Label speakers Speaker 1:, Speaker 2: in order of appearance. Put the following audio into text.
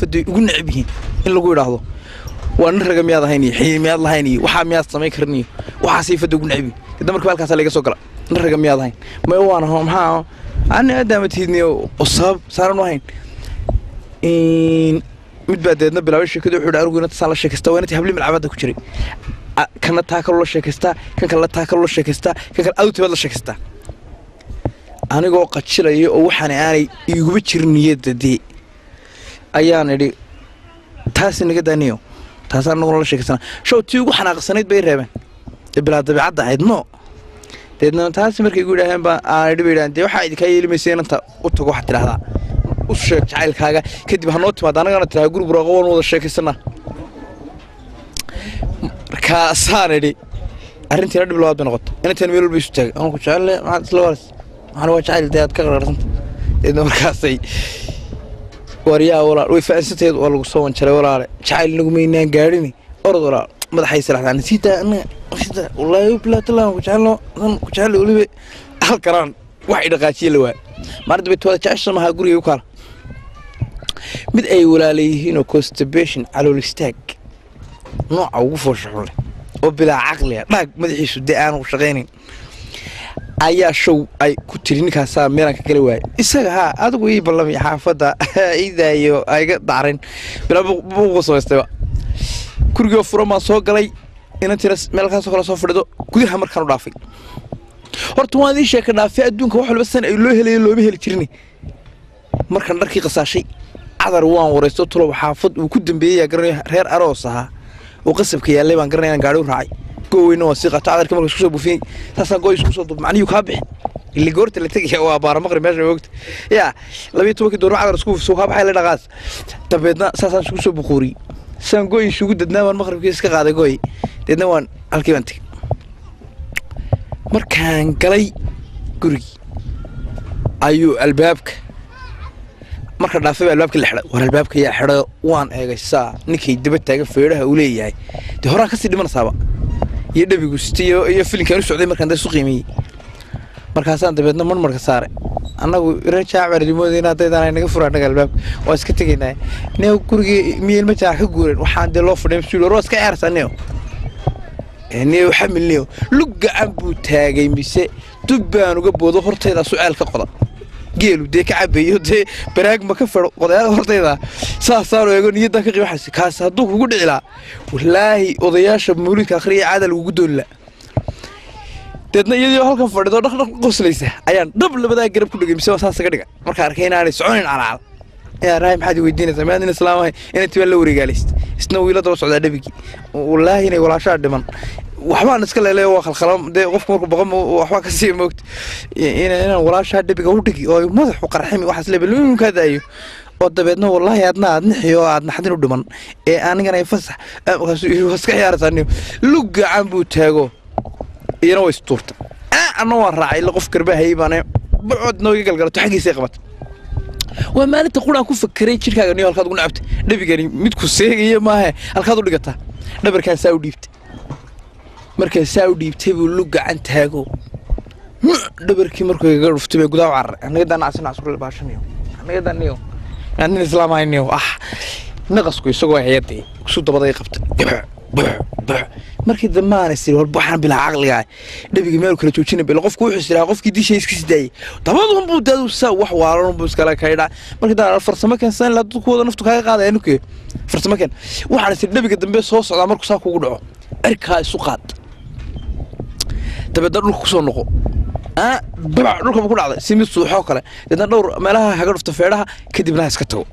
Speaker 1: Xaafaddu ugu necab yihiin in lagu idhaahdo waa nin raga miyaad ahayn iyo xiin miyaad lahayn iyo waxaa miyaad samayn karin iyo waxaasay fadda ugu necab yihiin. Kadib markiiba halkaasaa laga soo gala, nin raga miyaad ahayn? Maya, waan aho. Maxaa ani aadaama tihidniyo oo sabab saaran u ahayn? Mid baa deedna bilaabay sheekadu. Wuxuu yidhi, anigu inantasaan la sheekaystaa, waa inantii habli malcabadda ku jiray. Kana taa kaloo la sheekaystaa, kan kale taa kaloo la sheekaystaa, kan kale adu tibaad la sheekaystaa. Anigoo qajilaya oo waxaan aanay iiguba jirin niyadda dee, ayaan idhi, taasi naga daaniyo, taasaan anaguna la sheekaysana. Show tii ugu xanaaqsanayd bay reebeen ee bilaa dabeecadda ahayd. No, deedna taasi markay igu yidhaaheen baa aan idhi, bay yidhahdeen, dee waxaa idinkaa yeelimaysa inanta u tago, waxaad tidhahdaa u sheeg jacaylkaaga, kadib ha noo timaado, annagana tidhahda guri buraaqo waan wada sheekaysanaa. Markaasaan idhi, arrintiina dhib labaad bay noqotay. Inantaan meel walba isu taagay, anku jecelle, maxaad isla waras, waxaan waa jacayl dee aad ka qarqarsanta. Deedna markaasay, waryaa walaal, way fahansantaheed, waa lagu soo wanjaray walaale, jacayl inagu maynaan gaadhini, orod walaal, madaxay salaxdaan, sidaa anaga sidaa, wallaahi bilaa tallaan ku jecelno, dan ku jecel weliba halkanaan wax idhaqaajiye la waay. Maalinta bay tuwada jecesha mahaa guriga u kaala mid ay walaala yihiin oo constipation, calool istaag nooca ugu foosha xun leh oo bilaa caqliga dhaag madaxiisu dee aanu shaqaynayn ayaa show ay ku tiri, ninkaasaa meelaan ka gala waayay isaga. Haa, adigu ii ballami xaafadda iidaayo ayga dacrin bilaa buuqu samaystayba. Gurigoo furan baan soo galay, inantiina meelkaasoo kale soo fadhido. Gudaha markaan u dhaafay, horta waan idiin sheeka dhaafay, adduunka wax walba san ay loo helayo looma heli jirin. Markaan dharkii qasaashay, cadar waan waraysto, tulow xaafad uu ku dambeeyey yaa garanaya, reer aroos ahaa oo qasabka yaallay baan garanaya. Inaan gaari u raacay, gooweyna waan sii qaato, cadarkii marka isku soo buufiyey, saasaan gooy isku soo duub, macnihii kaa bixin illi goorta la tegaya waa baara maqrib meesha moogta yaa 12-kii doorma cadar isku buufso kaa baxay la dhaqaas. Dabeedna saasaan isku soo buquuriyey, saan gooy isugu dadnaa baan maqribkii iska qaaday gooy. Deedna waan halkii baan tegey. Markaan galay gurigii ayuu albaabka marka dhaafay baa albaabka la xidhay. War albaabka yaa xidhay? Waan eegay, saa ninkay daba taagan feedhaha uu leeyahay, dee horaan kasii dhimanaysaaba iyo dhabigu sitay iyo filinkaan u socday. Markaan dee isu qiimeeyey, markaasaan dabeedna marmarka saaray, annagu reer jaac baan haddaydaan naga fura annaga albaabka waa iska tegaynaa. Neo gurigii miyo ilma jaac ka guureen, waxaan dee loo fadhiya masuul, war waa iska ciyaarsaa neo, neo xamil neo lug gacan buu taagay, mise dub baan uga boodo, hortaydaa sucaal ka qoda, geelu dee ka cabayo, dee baraag ma ka fedho qodayaal hortayda. Saasaan eego niyaddan ka qiimaxaysa, kaas hadduu kugu dhici lahaa, wallaahi odayaasha mawlidka akhriya caada lagugu dooni lahaa. Deedna iyadoo halkan fadhido dhaq dhaq qoslaysa ayaan dhab labadaa garab ku dhigay, mise waa saas ka dhiga. Markaan arkay inaanay soconayn calaacal, yaa raay, maxaad i weydiinaysaa? Miyaad nin islaam ahay? Inantii baa la wareegaalaysta, isna wiila daba socdaa dhabigii. Wallaahi inay walaashaa dhiman, waxbaan iska leelay, waa khalkhalam dee, qofku markuu boqo waxbaa ka sii moogta inaan walaashaa dhabiga u dhigi oo madaxu qarximi, waxaas leebel kaa daayo oo dabeedna wallaahi adna aad nixi oo aad naxdin u dhiman ee anigana ay fasax. Markaasuu yidhi, waa iska ciyaaraysaa nin, lug gacan buu taago, iyana way istuurta, anna waan raacay illa qof garbahayay baana bucod nooga galgalato xaggiisay qabatay. Waa maalinta quraan ku fakeray jirkaaga niyo halkaad ugu nacabtay dhabigani midku seegaya maahe, halkaad u dhigataa dhabarkaan saa u dhiibtay. Markaa saa u dhiibtay buu lug gacan taago, dhabarkii markuu igaga dhuftay bay gudaa u cararay. Anaga daa nacsi nacsi kule baashaniyo, anaga daa niyo aan nin islaam ahay niyo ah naqasku isagoo hayadii isu dabaday qabtay bux bux bux. Markii dambe aan isiri, war waxaan bilaa caqliga ah, dhabiga meel kala joojina bilo, qofku wuxuu is yidhaha qofkii dishay iska sidaayey, dabadun buu daadu saa wax waalan buu iskala kaydhaa. Markii dambe farsamo keensan la dadku wada naftu kaaga qaadaya nuke farsamo keen. Waxaan isiri, dhabiga dambe soo socdaa markuu saa kugu dhaco, cirkaa isu qaad, dabeedna dhulka kusoo noqo. Babac dhulka ku dhacday si mid suuxoo kale, deedna dhowr meelaha haga dhufto feedhaha, kadibna ha iska tago.